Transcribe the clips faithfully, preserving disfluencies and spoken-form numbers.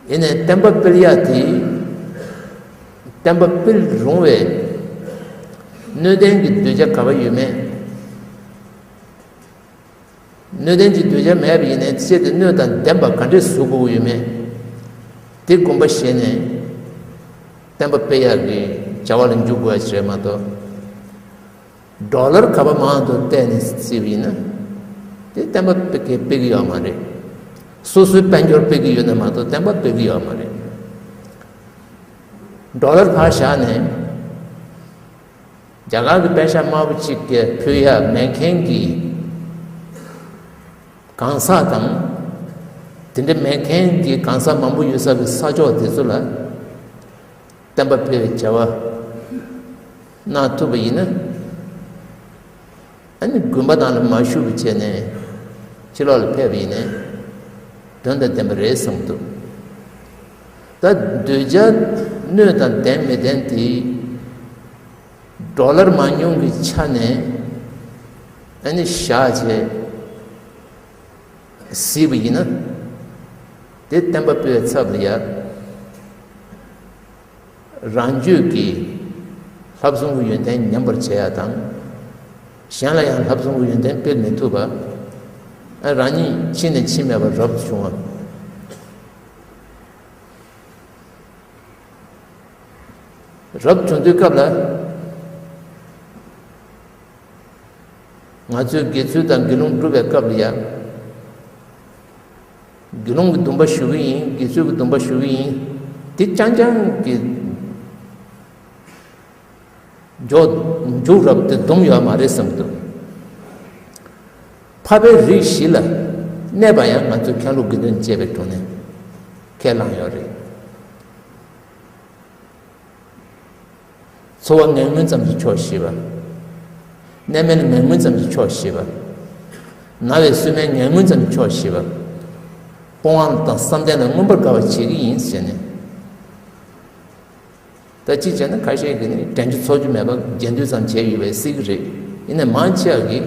ཡིན་ནའི་བསྟན་པ་སྤེལ་ཡག་དེ། བསྟན་པ་སྤེལ་རུང་བའི་སྣོད་ལྡན་གྱི་གདུལ་བྱ་ག་པར་ཡོད་མེད། སྣོད་ལྡན་གྱི་གདུལ་བྱ་མེད་པ་ཡིན་ནའི་ཚེ་དེ་སྣོད་དང་ལྡན་པ་ག་འདྲས་བཟོ་དགོས་ཀྱི་ཡོད་མེད། དེ་དགོངས་པ་བཞེས་ནས་བསྟན་པ་སྤེལ་ཡག་གི་བྱ་བ་ལ་འཇུག་དགོས་ཡ་ཞིག་རེད་མ་གཏོགས། ཌོ་ལར་ག་པར་མང་དུ་བལྟས་ནས་བརྩིས་པ་ཡིན་ན། དེ་བསྟན་པ་སྤེལ་གི་སྤེལ་གི་ཡོད་མ་རེད། སོ་སོའི་དཔལ་འབྱོར་སྤེལ་གི་ཡོད་ན་མ་གཏོགས་བསྟན་པ་སྤེལ་གི་ཡོད་མ་རེད། ཌོ་ལར་ཕར་བཞག་ནས། རྒྱ་གར་གྱི་པད་ཤག་དམར་པོ་གཅིག་གིས་ཕུལ་ཡག་མེད་མཁན་གྱི་གང་ཟག་དང་། དེ་འདྲ་མེད་མཁན་གྱི་གང་ཟག་མང་པོ་ཡོད་ས་གི་ས་ཕྱོགས་དེ་ཚོ་ལ་བསྟན་པ་སྤེལ་བའི་བྱ་བ་གནང་ཐུབ་པ་ཡིན་ན། ཨ་ནི་དགོན་པ་ནང་ལ་མ་བཞུགས་པ་བྱས་ནས་ཕྱི་ལོགས་ལ་ཕེབས་པ་ཡིན་ནའི་དོན་དང་ལྡན་པ་རེད་བསམ་གྱི་འདུག་ད་གདུལ་བྱ་སྣོད་དང་ལྡན་མི་ལྡན་དེ། ཌོ་ལར་མང་ཉུང་གི་ཆ་ནས་ཨ་ནི་བཞག་བྱས་གཟིགས་པ་ཡིན་ན། དེ་བསྟན་པ་སྤེལ་བའི་ཚབ་ལ་ཡ། རང་རྒྱུད་ཀྱི་ལྷག་བསམ་གྱི་ཡོན་ཏན་ཉམས་པར་བྱེད་ཡ་དང་། གཞན་ལ་ཡང་ལྷག་བསམ་གྱི་ཡོན་ཏན་སྤེལ་མི་ཐུབ་པ། ཨ་རང་ཉིད་ཕྱི་ནས་ཕྱི་མེད་པར་རབ་ཏུ་བྱུང་བ། རབ་བྱུང་དུས་སྐབས་ལ། ང་ཚོས་དགེ་ཚུལ་དང་དགེ་སློང་སྒྲུབ་པའི་སྐབས་ལ་ཡང་། དགེ་སློང་གི་སྡོམ་པ་ཞུ་གི་ཡིན། དགེ་ཚུལ་གྱི་སྡོམ་པ་ཞུ་གི་ཡིན། དེ་རྐྱང་རྐྱང་གི་མཇུག་མཇུག་རབ་དེ་སྡོམ་ཡོད་མ་རེད་བསམ་འདུག་འཕགས་པའི་རིགས་བཞི་ལ་གནས་པ་ཡང་ང་ཚོས་མཁན་སློབ་དགེ་འདུན་བཅས་པའི་དྲུང་ནས་ཁས་བླངས་ཡོད་རེད། འཚོ་བ་ངན་ངོན་ཙམ་གྱིས་ཆོག་ཞེས་པ། གནས་མལ་ངན་ངོན་ཙམ་གྱིས་ཆོག་ཞེས་པ། ན་བའི་གསོས་སྨན་ངན་ངོན་ཙམ་གྱིས་ཆོག་ཞེས་པ། སྤོང་བ་དང་བསམ་གཏན་ལ་མངོན་པར་དགའ་བ་བྱེད་ཀྱི་ཡིན་ཟེར་ནས། ད་ཅི་བྱས་ན་ཁ་ཤས་ཀྱིས་ནི་དྲན་རྒྱུ་ཚོར་རྒྱུ་མེད་པ་རྒྱན་སྡུད་ཙམ་བྱས་ཡོད་པའི་སྲིད་ཀྱི་རེད། ཡིན་ནའི་མང་ཆེ་བ་གིས་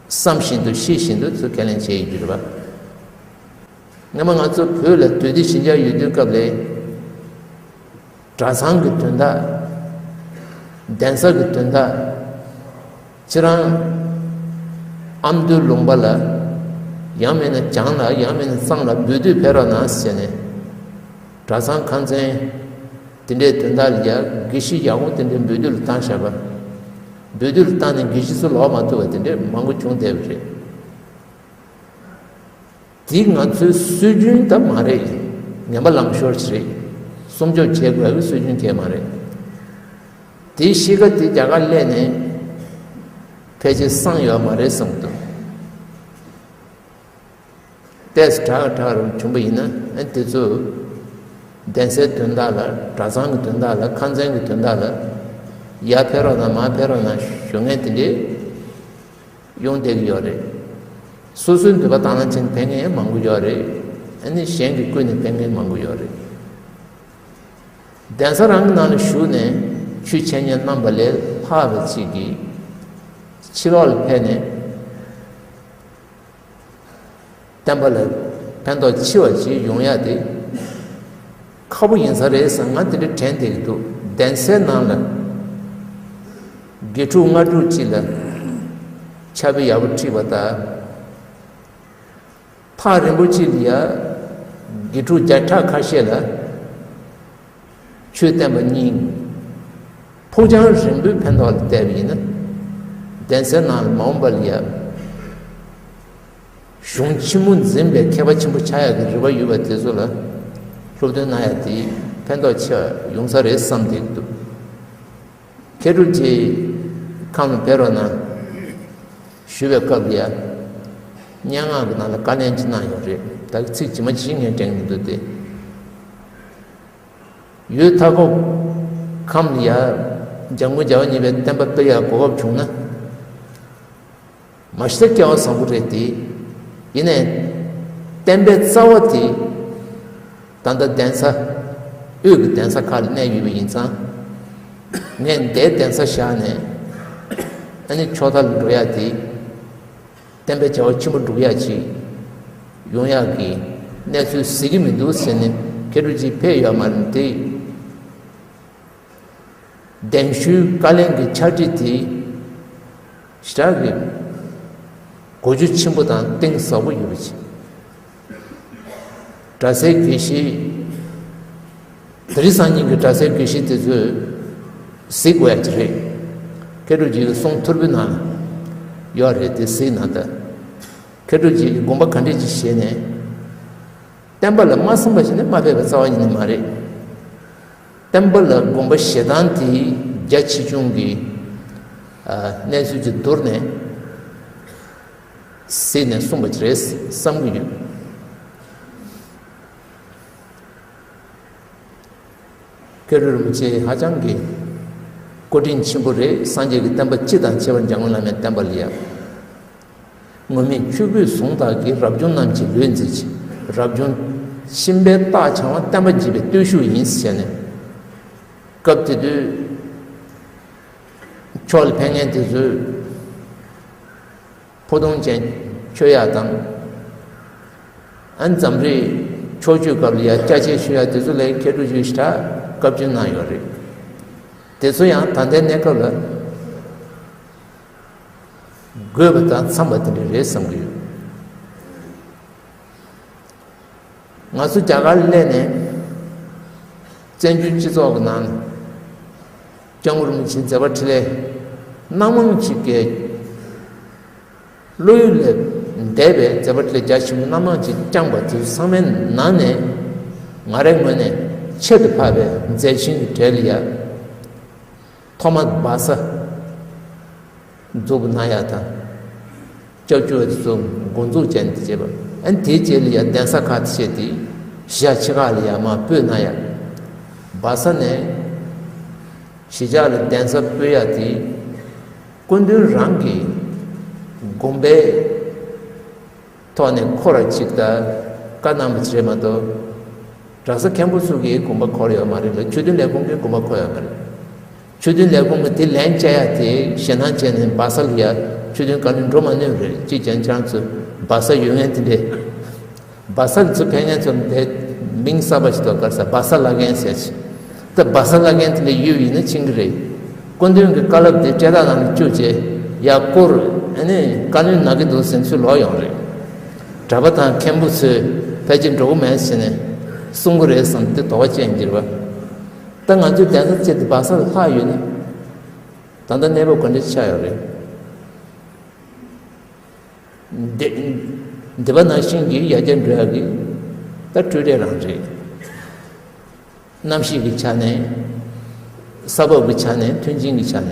བསམ་བཞིན་དུ་ཤེས་བཞིན་དུ་ཚུར་ཁས་ལེན་བྱས་ཡོད་རྒྱུ་རེད་པ། སྔོན་མ་ང་ཚོ་བོད་ལ་དུས་བདེ་ཞི་འཇགས་ཡོད་དུས་སྐབས་ལ། གྲྭ་ཚང་གི་དོན་དག་གདན་ས་གི་དོན་དག་ཁྱེད་རང་ཨ་མདོའི་ལུང་པ་ལ། ཡང་མིན་ན་བྱང་ལ། ཡང་མིན་ན་གཙང་ལ་འབུལ་སྡུད་ཕེབས་རོགས་གནང་ཟེར་ནས། གྲྭ་ཚང་ཁང་ཚན་དེ་འདྲའི་དོན་དག་ལ་ཡ་དགེ་བཤེས་ཡག་པོ་དེ་འདྲའི་འབུལ་སྡུད་ལ་བཏང་བཞག་པ། འབུལ་སྡུད་ལ་བཏང་ནས་དགེ་བཤེས་ཚོ་ལོག་མ་ཐུབ་པ་དེ་འདྲའི་མང་པོ་བྱུང་བསྡད་པ་རེད། དེ་ང་ཚོའི་སྲོལ་རྒྱུན་ད་མ་རེད། ངན་པ་ལངས་ཤོར་ཅིག་རེད། སྲུང་སྐྱོབ་བྱེད་དགོས་པའི་སྲོལ་རྒྱུན་གང་ཡང་མ་རེད། དེའི་གཤིས་ཀ་དེ་རྒྱ་གར་སླེབས་ནས་ཕལ་ཆེར་སངས་ཡོད་མ་རེད་བསམ་གྱི་འདུག་ཏོག་ཙམ་དྲག་དྲག་རུ་བྱུང་པ་ཡིན་ན། ཨ་དེ་ཚོ་གདན་སའི་དོན་དག་ལ། གྲྭ་ཚང་གི་དོན་དག་ལ། ཁང་ཚན་གྱི་དོན་དག་ལ། ཡར་ཕེབས་རོགས་གནང་། མར་ཕེབས་རོགས་གནང་ཞུ་མཁན་དེ་འདྲའི་ཡོང་བསྡད་ཀྱི་ཡོད་རེད། སོ་སོའི་འདོད་པ་དང་བླངས་བྱས་ནས་ཕེབས་མཁན་ཡང་མང་པོ་ཡོད་རེད། ཨ་ནི་གཞན་གྱིས་བསྐུལ་ནས་ཕེབས་མཁན་མང་པོ་ཡོད་རེད། གདན་ས་རང་གི་ནང་ལ་བཞུགས་ནས་ཆོས་འཆད་ཉན་གནང་བ་ལས་ལྷག་པ་ཅིག་གིས་ཕྱི་ལོགས་ལ་ཕེབས་ནས་བསྟན་པ་ལ་ཕན་ཐོགས་ཆེ་བ་ཅིག་ཡོང་ཡག་དེ་ཁག་པོ་ཡིན་ས་རེད་བསམ། ང་དེ་འདྲ་དྲན་བསྡད་ཀྱི་འདུག་གདན་སའི་ནང་ལ་དགེ་ཕྲུག་ལྔ་དྲུག་ཅིག་ལ་ཕྱག་དཔེ་ཡག་པོ་ཁྲིད་པ་དང་། ཐག་རིང་པོ་ཅིག་ལ་ཡ་དགེ་ཕྲུག་བརྒྱ་ཕྲག་ཁ་ཤས་ལ་ཆོས་བསྟན་པ་གཉིས། ཕུགས་རྒྱང་རིང་པོའི་ཕན་ཐོགས་ལ་བལྟས་པ་ཡིན་ན། གདན་སའི་ནང་ལ་མ་འོངས་པ་ལ་ཡ་གཞུང་ཆེན་མོ་འཛིན་པའི་མཁས་པ་ཆེན་པོ་ཆགས་ཡག་གི་རེ་བ་ཡོད་པ་དེ་ཚོ་ལ་སློབ་སྟོན་གནང་ཡག་དེ་ཕན་ཐོགས་ཆེ་བ་ཡོང་ས་རེད་བསམ་བསྡད་ཀྱི་འདུག་མཁས་གྲུབ་རྗེ་ཁམས་ལ་ཕེབས་རོགས་གནང་ཞུ་བའི་སྐབས་ལ་ཡ། སྙན་ངག་གི་ནང་ལ་བཀའ་ལན་ཅིག་གནང་ཡོད་རེད། ད་གི་ཚིག་ཇི་མ་ཇི་བཞིན་ངས་དྲན་གྱི་འདུག་སྟེ། ཡུལ་མཐའ་འཁོབ་ཁམས་ལ་ཡ་འཇམ་མགོན་རྒྱལ་བ་གཉིས་པའི་བསྟན་པ་སྤེལ་ཡག་གོ་སྐབས་བྱུང་ན། མ་གཞི་སྐལ་བ་བཟང་པོ་རེད་དེ། ཡིན་ནའི་བསྟན་པའི་རྩ་བ་དེ་ད་ལྟ་གདན་ས་དབུས་ཀྱི་གདན་ས་ཁག་ལ་གནས་ཡོད་པ་ཡིན་ཙང་། ངས་འདིར་གདན་ས་བཞག་ནས་ཨ་ནི་ཕྱོགས་མཐའ་ལ་འགྲོ་ཡག་དེ་བསྟན་པའི་བྱ་བ་ཆེན་པོ་སྒྲུབ་ཡག་ཅིག་ཡོང་ཡག་གི་ གནས་ཚུལ་གཟིགས་ཀྱི་མི་འདུག་ཟེར་ནས་མཁས་གྲུབ་རྗེ་ཕེབས་ཡོད་མ་རེད་དེ། གདན་ཞུའི་བཀའ་ལན་གྱི་ཕྱག་བྲིས་དེ་ཞེ་དྲག་གི་གོ་རྒྱུ་ཆེན་པོ་དང་གཏིང་ཟབ་པོ་ཡོད་པ་ཅིག་གྲྭ་སའི་དགེ་བཤེས། དེ་རིང་སང་ཉིན་གྱི་གྲྭ་སའི་དགེ་བཤེས་དེ་ཚོས་གཟིགས་དགོས་ཡ་ཅིག་རེད། མཁས་གྲུབ་རྗེ་གི་གསུང་ཐོར་བུའི་ནང་ཡོད་རེད་དེ་གཟིགས་གནང་དང་། མཁས་གྲུབ་རྗེ་གི་དགོངས་པ་ག་འདྲས་ཅིག་བཞེས་ནས། བསྟན་པ་ལ་མ་བསམ་པ་ཞིག་ནི་མ་ཕེབས་པའི་རྩ་བ་ཉིད་ནས་མ་རེད། བསྟན་པ་ལ་དགོངས་པ་བཞེས་སྟངས་དེ་རྒྱ་ཆེ་ཆུང་གི་ཨ་གནས་ཚུལ་གྱི་བསྡུར་ནས་གཟིགས་ནས་གསུངས་པ་ཅིག་རེད་བསམ་གྱི་ཡོད། མཁས་གྲུབ་རིན་པོ་ཆེ་ཧ་ཅང་གི་བཀའ་དྲིན་ཆེན་པོ་རེད། སངས་རྒྱས་ཀྱི་བསྟན་པ་སྤྱི་དང་ཁྱད་པར་འཇམ་མགོན་བླ་མའི་བསྟན་པ་ལ་ཡ། སྔོན་མེད་ཆོས་སྐུའི་གཟུངས་དག་གིས། རབ་བྱུང་རྣམས་ཀྱི་ལུས་མཛེས་ཤིང་། རབ་བྱུང་ཤིང་པའི་རྟགས་འཆང་བ། བསྟན་པ་འཇིག་པའི་བརྟུལ་ཞུགས་ཡིན་ཟེར་ནས། སྐབས་དེ་དུས་ཕྱོགས་ལ་ཕེབས་མཁན་དེ་ཚོས་ཕོ་ཐུང་ཅན་མཆོད་ཡ་དང་། ཨ་ནི་འཛམ་རིག་ཕྱོགས་བཅུའི་སྐབས་ལ་ཡ་སྐྱ་ཆས་མཆོད་ཡ་དེ་ཚོ་ལ་མཁས་གྲུབ་ཆོས་ཞེ་དྲག་བཀའ་བཀྱོན་གནང་ཡོད་རེད། དེ་ཚོ་ཡང་ད་ལྟའི་གནས་སྐབས་ལ་དགོས་པ་དང་འཚམས་པ་དེ་འདྲ་རེད་བསམ་གྱི་ཡོད། ང་ཚོ་རྒྱ་གར་སླེབས་ནས་བཙན་བྱོལ་སྤྱི་ཚོགས་ཀྱི་ནང་ལ་སྐྱབས་མགོན་རིན་པོ་ཆེའི་མཛད་པ་འཕྲིན་ལས་སྣ་མང་ཅིག་གི་བློ་ཡུལ་ལས་འདས་པའི་མཛད་པ་འཕྲིན་ལས་རྒྱ་ཆེན་པོ་སྣ་མང་ཅིག་བསྐྱངས་པ་དེ་ཚོ་ཚང་མའི་ནང་ནས་ང་རའི་ངོས་ནས་ཁྱད་དུ་འཕགས་པའི་མཛད་ཆེན་གྱི་གྲས་ལ་ཡ། ཐོག་མར་སྦ་ས་འཛུགས་གནང་ཡ་དང་། སྐྱབས་བཅོལ་བ་དེ་ཚོ་འགོ་འཛུགས་བྱས་ནས་བྱས་པ། ཨ་ནི་དེའི་རྗེས་ལ་ཡ་གདན་ས་ཁག་ཅིག་བྱས་ཏེ་གཞིས་ཆགས་ཆེ་ཁག་ལ་ཡ་མར་སྤོས་གནང་ཡ། སྦ་ས་ནས་གཞིས་ཆགས་ལ་གདན་ས་སྤོས་ཡ་དེ་སྐུ་མདུན་རང་གི་དགོངས་པའི་ཐོག་ནས་འཁོར་བ་ཅིག་དང་བཀའ་གནང་བ་ཅིག་རེད་མ་གཏོགས། གྲྭ་ས་མཁན་པོ་ཚོ་གིས་དགོངས་པ་འཁོར་ཡོད་མ་རེད་ལ། ཆོས་དོན་ལས་ཁུངས་ཀྱིས་དགོངས་པ་འཁོར་ཡོད་མ་རེད། ཆོས་དོན་ལས་ཁུངས་ཀྱིས་དེ་ལན་བཅའ་ཡ་དེ་ཞེད་སྣང་བྱས་ནས་སྦ་ས་ལ་ཡ་ཆོས་དོན་བཀའ་བློན་འགྲོ་མ་ནུས་རེད། གཅིག་ཀྱང་ཁྱེད་རང་ཚོ་སྦ་ས་ཡོད་མཁན་དེ་འདྲས། སྦ་ས་ལ་ཚུར་ཕེབས་མཁན་ཚོ་དེ་མིང་གསར་པ་ཞིག་འདུག་ག་རེ་ཟེར། སྦ་ས་བླ་རྒན་ཟེར་ཅིག་ད་སྦ་ས་བླ་རྒན་དེ་འདྲ་ཡོད་ཡིན་ན་ཕྱིན་གི་རེད། སྐུ་མདུན་གྱི་བཀའ་སློབ་དེ་སྤྲད་སྟངས་ནང་ལ་བཅུག་བྱས་ཡར་བསྐོར། ཨ་ནི་བཀའ་བློན་ན་གི་འདུག་ཟེར་ཚུར་ལོག་ཡོང་རེད། གྲྭ་པ་དང་མཁན་པོ་ཚོས་ཕལ་ཆེར་འགྲོ་གི་མེད་ཟེར་ནས་གསུང་གི་རེད་བསམ་དེ་དོགས་པ་ཅན་གྱིར་བ། ད་ང་ཚོའི་གདན་ས་བཅས་དེ་སྦ་ས་ལ་ལྷག་ཡོད་ན། ད་ལྟ་གནས་བབ་ག་འདྲ་ཆགས་ཡོད་རེད། འདི་འདི་པ་ནང་བཞིན་གྱི་ཡར་རྒྱས་འགྲོ་ཡག་གི་ད་སྤྲོས་བྲལ་རང་རེད། གནམ་གཤིས་ཀྱི་ཆ་ནས། ས་བབ་ཀྱི་ཆ་ནས། མཐུན་རྐྱེན་གྱི་ཆ་ནས།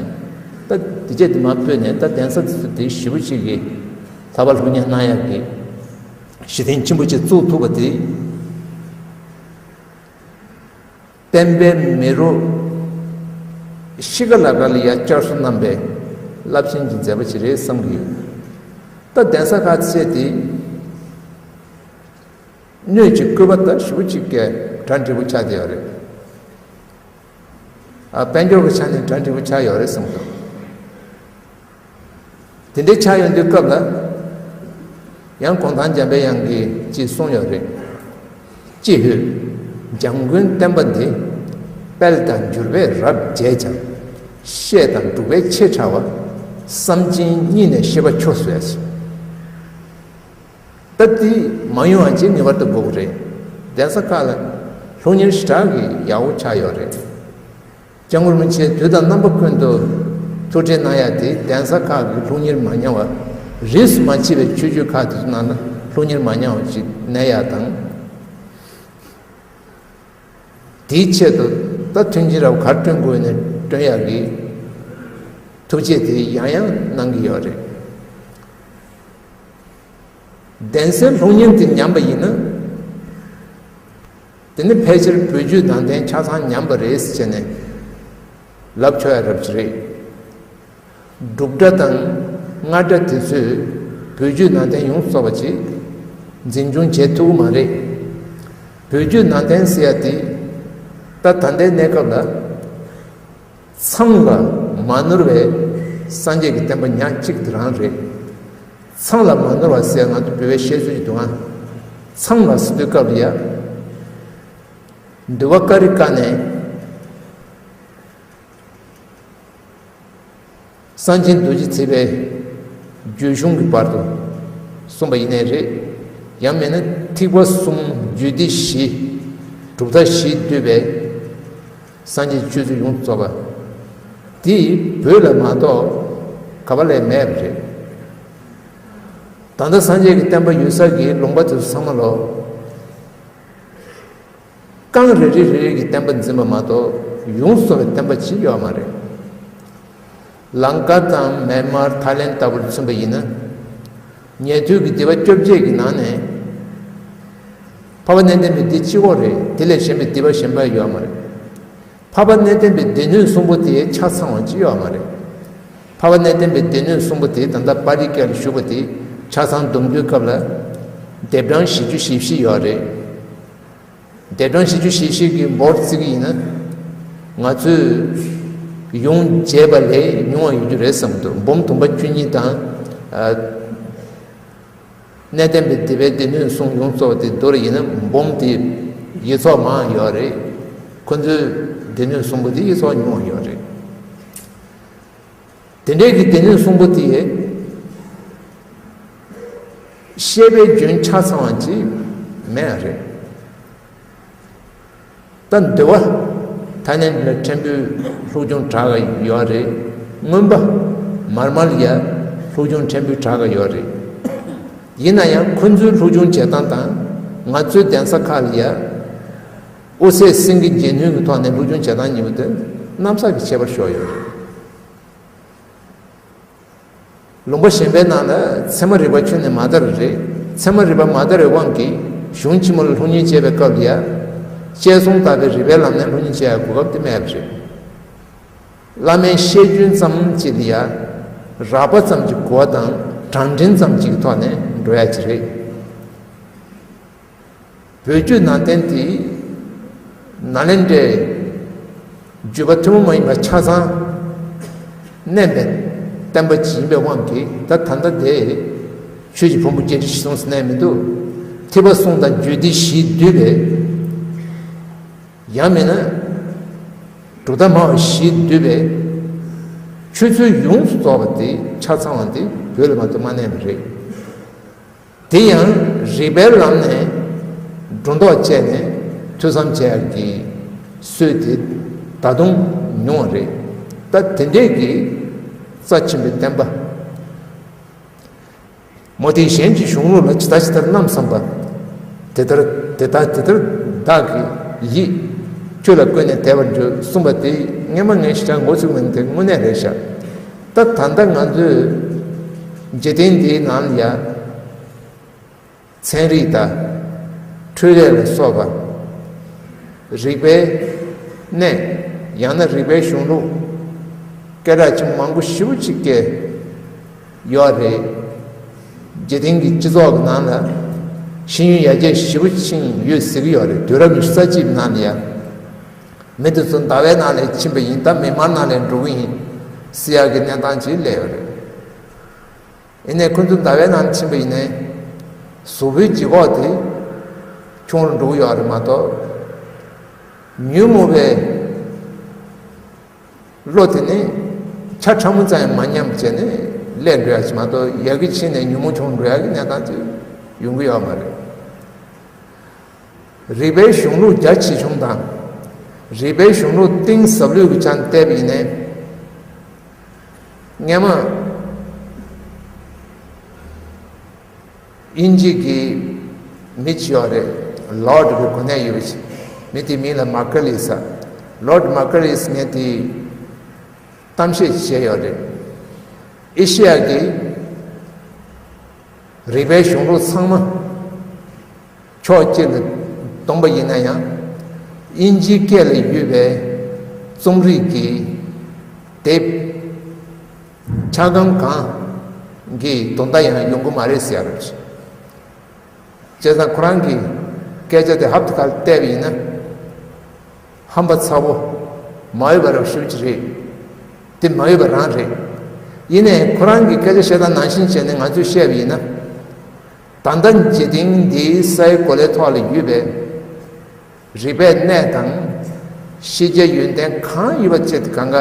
ད་དེ་རྗེས་དེ་མར་སྤོས་ནས་ད་གདན་ས་དེ་ཚོ་དེ་ཞེ་པོ་ཅིག་གི་ལྷག་པ་སློབ་གཉེར་གནང་ཡག་གི་གཞི་རྟེན་ཆེན་པོ་ཅིག་བཙུགས་ཐུབ་པ་དེ། བསྟན་པའི་མེ་རོ་ཤི་ཁ་ལ་ཁ་ལ་ཡ་བསྐྱར་གསོ་གནང་པའི་རླབས་ཆེན་གྱི་མཛད་པ་ཅིག་རེད་བསམ་གྱི་ཡོད། ད་གདན་ས་ཁག་ཅིག་དེ་སྣོད་ཀྱི་བཀོད་པ་ད་ཞེ་པོ་ཅིག་གི་གྲ་འགྲིག་པོ་ཆགས་བསྡད་ཡོད་རེད། ཨ་དཔལ་འབྱོར་གྱི་ཆ་ནས་གྲ་འགྲིག་པོ་ཆགས་ཡོད་རེད་བསམ་གྱི་འདུག་དེ་འདྲའི་ཆགས་ཡོང་དུས་སྐབས་ལ། ཡང་གུང་ཐང་འཇམ་པའི་དབྱངས་ཀྱིས་ཅིག་གསུངས་ཡོད་རེད། ཅེས་ཧོས། འཇམ་མགོན་བསྟན་པ་འདི། དཔལ་དང་འབྱོར་པས་རབ་བྱས་ཀྱང་། བཤད་དང་སྒྲུབ་པས་ཆེས་ཕྲ་བ། བསམ་ཅན་སྙིང་ནས་ཤེས་པ་ཆོས་སུ་ཡ། ད་འདི་མ་ཡོང་བ་ཅིག་ངེས་པར་དུ་དགོས་ཀྱི་རེད། གདན་ས་ཁག་ལ་སློབ་གཉེར་ཞེ་དྲག་གི་ཡག་པོ་ཆགས་ཡོད་རེད། སྐྱབས་མགོན་རིན་པོ་ཆེས་དུས་དང་རྣམ་པ་ཀུན་ཏུ་ཐུགས་ཁྲལ་གནང་ཡ་དེ་གདན་ས་ཁག་གི་སློབ་གཉེར་མ་ཉམས་པ། རིས་སུ་མ་ཆད་པའི་ཆོས་བརྒྱུད་ཁག་དེ་ཚོ་ནང་ན་སློབ་གཉེར་མ་ཉམས་པ་ཅིག་གནས་ཡ་དང་། དེའི་ཆེད་དུ་ད་མཐུན་རྐྱེན་རབ་ག་རེ་བསྐྲུན་དགོས་ནས་བསྐྲུན་ཡ་གི་ཐུགས་རྗེ་དེ་ཡང་ཡང་གནང་གི་ཡོད་རེད། གདན་སའི་སློབ་གཉེར་དེ་ཉམས་པ་ཡིན་ན། དེ་ནི་ཕལ་ཆེར་བོད་བརྒྱུད་ནང་བསྟན་ཆ་ཚང་ཉམས་པ་རེད་ཟེར་ནས་ལབ་ཆོག་ཡ་རབ་ཅིག་རེད། འབྲུག་སྒྲ་དང་སྔགས་སྒྲ་དེ་ཚོས་བོད་བརྒྱུད་ནང་བསྟན་ཡོངས་སུ་རྫོགས་པ་ཅིག་འཛིན་སྐྱོང་བྱེད་ཐུབ་ཀྱི་མ་རེད། བོད་བརྒྱུད་ནང་བསྟན་ཟེར་ཡ་དེ་ད་ད་ལྟའི་གནས་སྐབས་ལ། མཚམས་ལ་མ་ནོར་བའི་སངས་རྒྱས་ཀྱི་བསྟན་པ་ཉག་གཅིག་དེ་རང་རེད། མཚམས་ལ་མ་ནོར་བ་ཟེར་ང་ཚོ་བོད་པའི་བཤད་སྲོལ་ཞིག་འདུག་ཨ། ཚང་ལ་ཟེར་དུས་སྐབས་ལ་ཡ། འདུལ་བ་ཀ་རི་ཀ་ནས། སངས་རྒྱས་རྡོ་རྗེ་ཐེག་པའི་རྒྱུད་གཞུང་གི་བར་དུ་གསུངས་པ་ཡིན་ནའི་རེད། ཡང་མིན་ན་ཐེག་པ་གསུམ་རྒྱུད་སྡེ་བཞི། གྲུབ་མཐའ་བཞི་འདུས་པའི་སངས་རྒྱས་ཆོས་ཚུལ་ཡོངས་རྫོགས་པ། དེ་བོད་ལ་མ་གཏོགས་ག་པ་ལས་མེད་པ་རེད། ད་ལྟ་སངས་རྒྱས་ཀྱི་བསྟན་པ་ཡོད་ས་གི་ལུང་པ་དེ་ཚོ་ཚང་མ་ལོ། རྐང་རེ་རེ་རེ་རེ་གི་བསྟན་པ་འཛིན་པ་མ་གཏོགས་ཡོངས་སུ་རྫོགས་པའི་བསྟན་པ་ཅིག་ཡོད་མ་རེད། ལང་ཀ་དང་མེན་མར་ཐའི་ལེན་ལྟ་བུར་མཚོན་པ་ཡིན་ན། ཉན་ཐོས་ཀྱི་སྡེ་པ་བཅོ་བརྒྱད་ཀྱི་ནང་ནས། འཕགས་པ་གནས་བརྟན་པའི་སྡེ་གཅིག་པོ་རེད། དེ་ལས་གཞན་པའི་སྡེ་པ་གཞན་པ་ཡོད་མ་རེད། འཕགས་པ་གནས་བརྟན་པའི་སྡེ་སྣོད་གསུམ་པོ་དེ་ཆ་ཚང་བ་ཅིག་ཡོད་མ་རེད། འཕགས་པ་གནས་བརྟན་པའི་སྡེ་སྣོད་གསུམ་པོ་དེ་ད་ལྟ་པཱ་ལི་སྐད་ལ་ཞུགས་པ་དེ་ཆ་ཚང་བསྡོམས་དུས་སྐབས་ལ། ལྡེབ་གྲངས་བཞི་བཅུ་ཞེ་བཞི་ཡོད་རེད། ལྡེབ་གྲངས་བཞི་བཅུ་ཞེ་བཞི་གི་འབོར་བརྩི་གི་ཡིན་ན། ང་ཚོས་ཡོངས་བྱས་པ་ལས་ཉུང་བ་ཡོད་རྒྱུ་རེད་བསམ་གྱི་འདུག་འབུམ་དུམ་པ་བཅུ་གཉིས་དང་། ཨ། གནས་བརྟན་པའི་སྡེ་པའི་སྡེ་སྣོད་གསུམ་ཡོངས་རྫོགས་དེ་བསྡུར་ཡིན་ན་འབུམ་དེ་ཡེ་ཚོགས་མང་ཡོད་རེད། ཁོ་ཚོའི་སྡེ་སྣོད་གསུམ་པོ་དེ་ཡེ་ཚོགས་ཉུང་བ་ཡོད་རེད། དེ་འདྲའི་གི་སྡེ་སྣོད་གསུམ་པོ་དེ་བཤད་པའི་རྒྱུན་ཆ་ཚང་བ་ཅིག་མེད་རེད། ད་འདུལ་བ་ཐ་སྙད་འདི་ལ་ཕྲན་བུ་ལྷུག་ཆུང་དྲག་ག་ཡོད་རེད། མངོན་པ་མར་མར་ལ་ཡ་ལྷུག་ཆུང་ཕྲན་བུ་དྲག་ག་ཡོད་རེད། ཡིན་ན་ཡང་ཁོ་ཚོའི་ལྷུག་ཆུང་བྱེད་སྟངས་དང་ང་ཚོའི་གདན་ས་ཁག་ལ་ཡ་དབུ་ཚད་སེང་གེ་འབྱེད་ནུས་ཀྱི་ཐོག་ནས་ལྷུག་ཆུང་བྱེད་སྟངས་གཉིས་པོ་དེ་གནམ་ས་གི་ཁྱད་པར་ཤོར་ཡོད་རེད། ལུང་པ་གཞན་པའི་ནང་ལ་ཚད་མ་རིག་པ་ཁྱོན་ནས་མ་དར་བ་རེད། ཚད་མ་རིག་པ་མ་དར་བའི་དབང་གིས་གཞུང་ཆེན་མོ་ལ་སློབ་གཉེར་བྱེད་པའི་སྐབས་ལ་ཡ། བཅས་གསུམ་དག་པའི་རིགས་པའི་ལམ་ནས་སློབ་གཉེར་བྱེད་ཡ་གོ་སྐབས་དེ་མེད་པ་རེད། བླ་མའི་བཤད་རྒྱུན་ཙམ་གཅིག་ལ་ཡ། རགས་པ་ཙམ་གྱི་གོ་བ་དང་གྲངས་འདྲེན་ཙམ་གཅིག་གི་ཐོག་ནས་འགྲོ་ཡ་ཅིག་རེད། བོད་བརྒྱུད་ནང་བསྟན་དེ་ནཱ་ལེནྡྲའི་བརྒྱུད་པ་ཐུན་མོང་མ་ཡིན་པ་ཆ་ཚང་མནན་པའི་བསྟན་པ་ཅིག་ཡིན་པའི་དབང་གིས། ད་ད་ལྟ་དེ་ཆོས་ཀྱི་ཕུང་པོ་བརྒྱད་ཁྲི་བཞི་སྟོང་ཟེར་ནས་མི་འདུག་ཐེག་པ་གསུམ་དང་རྒྱུད་སྡེ་བཞིས་བསྡུས་པའི། ཡང་མིན་ན་གྲུབ་མཐའ་སྨྲ་བ་བཞིས་བསྡུས་པའི་ཆོས་ཚུལ་ཡོངས་སུ་རྫོགས་པ་དེ་ཆ་ཚང་བ་དེ་བོད་ལ་མ་གཏོགས་མ་གནས་པ་རེད། དེ་ཡང་རིགས་པའི་ལམ་ནས་སྒྲོ་འདོགས་བཅད་ནས་ཐོས་བསམ་བྱེད་ཡག་གི་སྲོལ་དེ་ད་དུང་ཉུང་བ་རེད། ད་དེ་འདྲས་ཀྱི་རྩ་ཆེན་པོའི་བསྟན་པ། མུ་སྟེགས་གཞན་གྱི་གཞུང་ལུགས་ལ་ཇི་ལྟ་ཇི་ལྟར་རྣམ་བསམ་པ། དེ་ལྟར་དེ་ལྟར་དེ་ལྟར་བདག་གི་ཡིད་ཆོས་ལ་བཀོད་ནས་དད་པར་འགྱུར་གསུངས་པ་དེ་སྔས་མ་ངས་ཞེ་དྲག་མགོ་ཚོས་མིན། དེ་དངོས་གནས་རེད་ཤག་ད་ད་ལྟ་ང་ཚོས་འཇིག་རྟེན་འདིའི་ནང་ལ་ཡ། ཚན་རིག་དང་། འཕྲུལ་ལས་ལ་སོགས་པ། རིག་པའི་གནས། ཡང་ན་རིག་པའི་གཞུང་ལུགས། སྐད་གྲགས་ཆེན་པོ་མང་པོ་ཞེ་པོ་ཅིག་སྐད་ཡོད་རེད། འཇིག་རྟེན་གྱི་སྤྱི་ཚོགས་ཀྱི་ནང་ལ་ཤེས་ཡོན་ཡར་རྒྱས་ཞེ་པོ་ཕྱིན་ཡོད་ཟེར་གྱི་ཡོད་རེད། དུས་རབས་ཉི་ཤུ་རྩ་གཅིག་ནང་ལ་ཡ། མི་དེ་ཚོ་ཟླ་བའི་ནང་ལ་ཕྱིན་པ་ཡིན། ད་མེ་མར་ནང་ལ་འགྲོ་གི་ཡིན་ཟེར་ཡག་གི་གནས་སྟངས་ཅིག་སླེབས་ཡོད་རེད། ཡིན་ནའི་ཁོ་ཚོ་ཟླ་བའི་ནང་ཕྱིན་པ་ཡིན་ནའི། གཟུགས་པོའི་ལྗིད་ཁོག་དེ་ཆུང་རུ་འགྲོ་གི་ཡོད་རེད་མ་གཏོགས། ཉོན་མོངས་པའི་བློ་དེ་ནི་ཆ་ཕྲ་མོ་ཙམ་ཡང་མ་ཉམས་བྱས་ནས་སླེབས་འགྲོ་ཡ་ཅིག་མ་གཏོགས། ཡར་རྒྱས་ཕྱིན་ནས་ཉོན་མོངས་ཆུང་འགྲོ་ཡ་གི་གནས་སྟངས་ཅིག་ཡོང་གི་ཡོད་མ་རེད། རིག་པའི་གཞུང་ལུགས་རྒྱ་ཆེ་ཆུང་དང་། རིག་པའི་གཞུང་ལུགས་གཏིང་ཟབ་ལོས་ཀྱི་ཆ་ནས་བལྟས་པ་ཡིན་ནའི། སྔས་མ་དབྱིན་ཇི་གི་མི་ཅིག་ཡོད་རེད། ལོར་ཌི་གི་གོ་གནས་ཡོད་པ་ཅིག་མི་དེའི་མིང་ལ་མ་ཀ་ལི་ཟེར། ལོར་ཌི་མ་ཀ་ལི་ཟེར་མཁན་དེས་གཏམ་བཤད་བྱས་ཡོད་རེད། ཨེ་ཤི་ཡ་གི་རིག་པའི་གཞུང་ལུགས་ཚང་མ་ཕྱོགས་གཅིག་ལ་བསྡོམས་པ་ཡིན་ན་ཡང་། དབྱིན་ཇིའི་སྐད་ལ་ཡོད་པའི་རྩོམ་རིག་གི་དེབ་ཆ་སྒང་གང་གི་དོན་དག་ཡང་ཡོང་གི་མ་རེད་ཟེར་ཡ་རེད། བྱས་ཙང་ཁོ་རང་གི་སྐད་ཆ་དེ་ཧབ་ཏེ་ཁ་ལ་བལྟས་པ་ཡིན་ན། ཧམ་པ་ཚ་པོ་མ་འོས་པ་རང་ཤུགས་ཀྱི་རེད། དེ་མ་འོས་པ་རང་རེད། ཡིན་ནའི་ཁོ་རང་གི་སྐད་ཆ་བཤད་སྟངས་ནང་བཞིན་བྱས་ནས་ང་ཚོས་བཤད་པ་ཡིན་ན། ད་ལྟ་འཇིག་རྟེན་འདིའི་སའི་གོ་ལའི་ཐོག་ལ་ཡོད་པའི་རིག་པའི་གནས་དང་ཤེས་བྱའི་ཡོན་ཏན་གང་ཡོད་པ་ཅིག་གང་ག་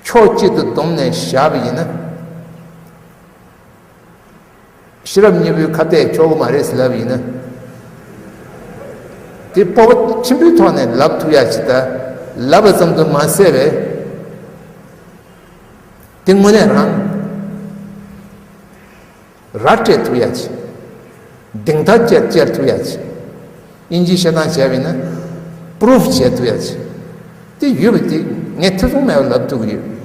ཕྱོགས་གཅིག་ཏུ་བསྡོམས་ནས་བཞག་པ་ཡིན་ན། ཤེས་རབ་སྙིང་པོའི་ཁ་གཏད་ཆོག་གི་མ་རེད་ཟེར་ལབ་ཡིན་ན། དེ་སྤོབས་པ་ཆེན་པོའི་ཐོག་ནས་ལབ་ཐུབ་ཡ་ཅིག་ད་ལབ་པ་ཙམ་དུ་མ་ཟད་པས། དེ་དངོས་གནས་རང་ར་སྤྲད་ཐུབ་ཡ་ཅིག་གདེང་ཐག་བཅད་བཅད་ཐུབ་ཡ་ཅིག་དབྱིན་ཇིའི་བཤད་སྟངས་བྱས་པ་ཡིན་ན་པུ་རུབ་བྱེད་ཐུབ་ཡ་ཅིག་དེ་ཡོད་པ་དེ་ངས་ཐེ་ཚོམ་མེད་པར་ལབ་ཐུབ་ཀྱི་ཡོད།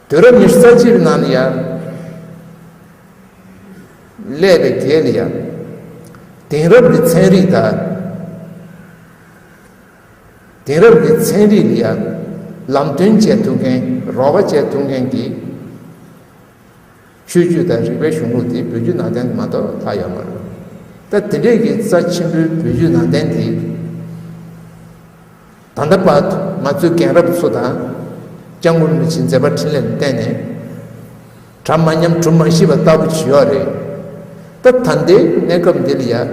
དུས་རབས་ཉི་ཤུ་རྩ་གཅིག་པའི་ནང་ལ་ཡ། སླེབས་པའི་རྗེས་ལ་ཡ། དེང་རབས་ཀྱི་ཚན་རིག་དང་། དེང་རབས་ཀྱི་ཚན་རིག་ལ་ཡ། ལམ་སྟོན་བྱེད་ཐུབ་མཁན་རོགས་པ་བྱེད་ཐུབ་མཁན་གྱི་ཆོས་བརྒྱུད་དང་རིག་པའི་གཞུང་ལུགས་དེ་བོད་བརྒྱུད་ནང་བསྟན་མ་གཏོགས་ལྷག་ཡོད་མ་རེད། ད་དེ་འདྲས་ཀྱི་རྩ་ཆེན་པོའི་བོད་བརྒྱུད་ནང་བསྟན་དེ། ད་ལྟ་བར་དུ་ང་ཚོའི་རྒན་རབས་ཚོ་དང་། སྐྱབས་མགོན་རིན་པོ་ཆེའི་མཛད་པ་འཕྲིན་ལས་ལ་བརྟེན་ནས། གྲ་མ་ཉམས་གྲུ་མ་ཞིག་པ་ལྟ་བུ་ཅིག་ཡོད་རེད། ད་ད་ལྟའི་གནས་སྐབས་འདི་ལ་ཡ།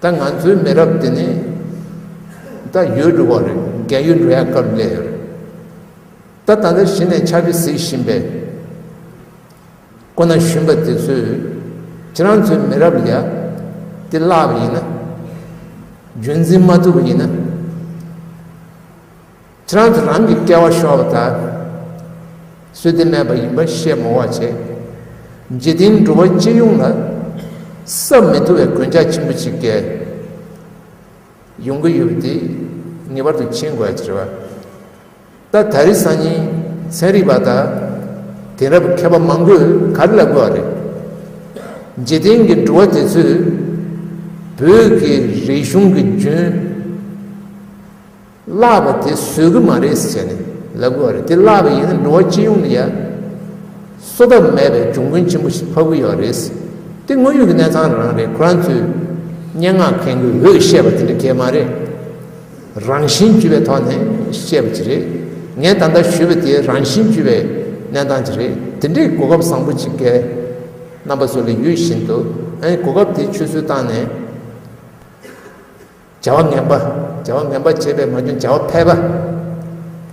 ད་ང་ཚོའི་མི་རབས་འདི་ནི་ད་ཡོལ་འགྲོ་བ་རེད། རྒས་ཡོལ་འགྲོ་ཡ་སྐབས་སླེབས་ཡོད་རེད། ད་ད་ལྟ་གཞི་ནས་ཕྱག་དཔེ་གཟིགས་བཞིན་པའི་སྐུ་ན་གཞོན་པ་དེ་ཚོས་ཁྱེད་རང་ཚོའི་མི་རབས་ལ་ཡ་དེ་བརླག་པ་ཡིན་ན། རྒྱུན་འཛིན་མ་ཐུབ་པ་ཡིན་ན། ཁྱེད་རང་ཚོ་རང་གི་སྐལ་བ་ཤོར་བ་དང་། བསོད་བདེ་མེད་པ་ཡིན་པ་བཤད་མ་དགོས་པ་བྱས། འཇིག་རྟེན་འགྲོ་བ་སྤྱི་ཡོངས་ལ་བསམ་མི་ཐུབ་པའི་གོད་ཆག་ཆེན་པོ་ཅིག་གས་ཡོང་གི་ཡོད་པ་དེ་ངེས་པར་དུ་མཁྱེན་དགོས་ཡ་ཅིག་རེད་བ། ད་ད་རེས་སང་ཉིན་ཚན་རིག་པ་དང་དེང་རབས་མཁས་པ་མང་པོས་ག་རེ་ལབ་དགོས་པ་རེད། འཇིག་རྟེན་གྱི་འགྲོ་བ་དེ་ཚོས་བོད་ཀྱི་རིག་གཞུང་གི་རྒྱུན་བརླག་པ་དེ་བཟོད་ཀྱི་མ་རེད་ཟེར་ནས་ལབ་དགོས་པ་རེད། དེ་བརླག་པ་ཡིན་ན་འགྲོ་བ་སྤྱི་ཡོངས་ལ་ཡ་བཟོད་ཐབས་མེད་པའི་གྱོང་གུན་ཆེན་པོ་ཞིག་ཕོག་གི་ཡོད་རེད། དེ་དངོས་ཡོད་ཀྱི་གནས་སྟངས་རང་རེད། ཁོ་རང་ཚོས་སྙན་ངག་མཁན་གྱིས་འོས་བཤད་པ་དེ་འདྲ་གས་མ་རེད། རང་བཞིན་བརྗོད་པའི་ཐོག་ནས་བཤད་པ་ཅིག་རེད། ངས་ད་ལྟ་ཞུས་པ་དེ་རང་བཞིན་བརྗོད་པའི་གནས་སྟངས་ཅིག་རེད། དེ་འདྲའི་གོ་སྐབས་བཟང་པོ་ཅིག་གས་རྣམ་པ་ཚོ་ལ་ཡོད་བཞིན་དུ། ཨ་ནི་གོ་སྐབས་དེ་ཆུད་ཟོས་བཏང་ནས། བྱ་བ་ངན་པ། བྱ་བ་ངན་པ་བྱས་པས་མ་བྱུང་། བྱ་བ་ཕལ་པ།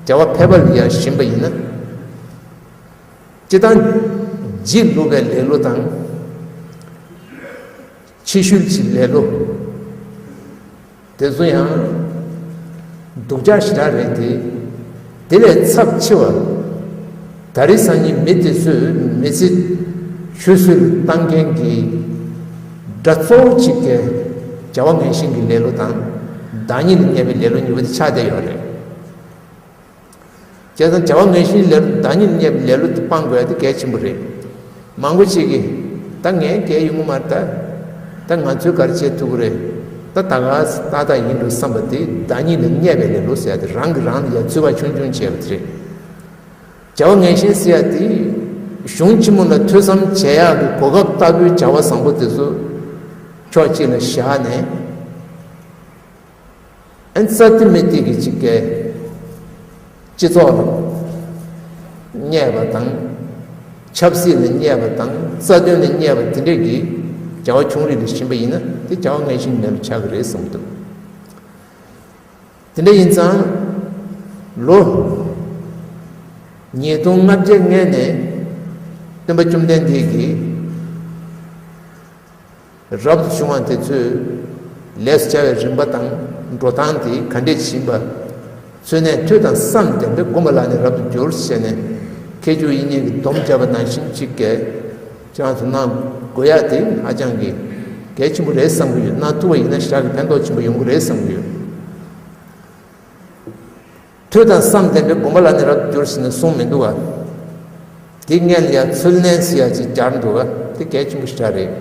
བྱ་བ་ཕལ་པ་ལ་ཡ་ཞེན་པ་ཡིན་ན། སྤྱིར་བཏང་། བྱིས་བློ་བའི་ལེ་ལོ་དང་། ཕྱི་ཤུལ་གྱི་ལེ་ལོ། དེ་ཚོ་ཡང་སྡུག་ཅག་ཞེ་དྲག་རེད་དེ། དེ་ལས་ཚབས་ཆེ་བ། ད་རེས་སང་ཉིན་མི་དེ་ཚོས་མི་ཚེ་ཆུད་ཟོས་ལ་བཏང་མཁན་གྱི་དགྲ་གཙོ་བོ་གཅིག་གི་བྱ་བ་ངན་ཞེན་གྱི་ལེ་ལོ་དང་། བདག་ཉིད་ལ་བརྙས་པའི་ལེ་ལོ་གཉིས་པོ་དེ་ཆགས་བསྡད་ཡོད་རེད། བྱས་ཙང་བྱ་བ་ངན་ཞེན་ལེ་ལོ། བདག་ཉིད་ལ་བརྙས་པའི་ལེ་ལོ་དེ་སྤང་དགོས་ཡ་དེ་གལ་ཆེན་པོ་རེད། མང་པོ་ཅིག་གིས་ད་ངས་གལ་ཡོང་གི་མ་རེད། ད་ད་ང་ཚོས་ག་རེ་བྱེད་ཐུབ་ཀྱི་རེད། ད་ད་ག་ཏག་ཏག་ཡིན་འགྲོ་བསམ་པ་དེ་བདག་ཉིད་ལ་བརྙས་པའི་ལེ་ལོ་ཟེར་ཡ་དེ། རང་གིས་རང་ལ་ཡ་རྩོད་པ་ཆུང་ཆུང་བྱས་པ་དེ་རེད། བྱ་བ་ངན་ཞེན་ཟེར་ཡ་དེ་གཞུང་ཆེན་མོ་ལ་ཐོས་བསམ་བྱེད་ཡག་གི་གོ་སྐབས་ལྟ་བུའི་བྱ་བ་བཟང་པོ་དེ་ཚོ་ཕྱོགས་གཅིག་ལ་བཞག་ནས། ཨན་རྩ་དེ་མི་དེ་གི་ཅིག་གས་སྤྱི་ཚོགས་ལ་བརྙས་པ་དང་། ཆབ་སྲིད་ལ་བརྙས་པ་དང་། རྩ་དོན་ལ་བརྙས་པ་དེ་འདྲས་ཀྱི་བྱ་བ་ཆུང་རིགས་ལ་ཞེན་པ་ཡིན་ན། དེ་བྱ་བ་ངན་ཞེན་ལེ་ལོ་ཆགས་ཀྱི་རེད་བསམ་གྱི་འདུག་དེ་འདྲ་ཡིན་ཙང་། ལོ་ཉིས་སྟོང་ལྔ་བརྒྱ་སྔོན་ནས་སྟོན་པ་བཅོམ་ལྡན་འདས་ཀྱིས། རབ་ཏུ་བྱུང་བ་དེ་ཚོས་ལས་སུ་བྱ་བའི་རིམ་པ་དང་འགྲོ་སྟངས་དེ་ག་འདྲས་ཡིན་པ། འཚོལ་ནས་ཐོས་དང་བསམ་ལྡན་པས་སྒོམ་པ་ལ་ནི་རབ་ཏུ་འགྱུར་ཞེས་ནས། མཁས་མཆོག་དབྱིག་གཉེན་གྱིས་སྡོམ་བརྒྱབ་པ་ནང་བཞིན་ཅིག་གས་ཁྱེད་རང་ཚོ་གནང་དགོས་ཡ་དེ་ཧ་ཅང་གི་གལ་ཆེན་པོ་རེད་བསམ་གྱི་ཡོད། གནང་ཐུབ་པ་ཡིན་ན་ཞེ་དྲག་གི་ཕན་ཐོགས་ཆེན་པོ་ཡོང་གི་རེད་བསམ་གྱི་ཡོད། ཐོས་དང་བསམ་ལྡན་པས་སྒོམ་པ་ལ་ནི་རབ་ཏུ་འགྱུར་ཞེས་ནས་གསུངས་མི་འདུག་ག་དེ་སྔོན་ལ་ཡང་ཚུལ་གནས་ཟེར་ཡ་ཅིག་སྦྱར་འདུག་ག་དེ་གལ་ཆེན་པོ་ཞེ་དྲག་རེད།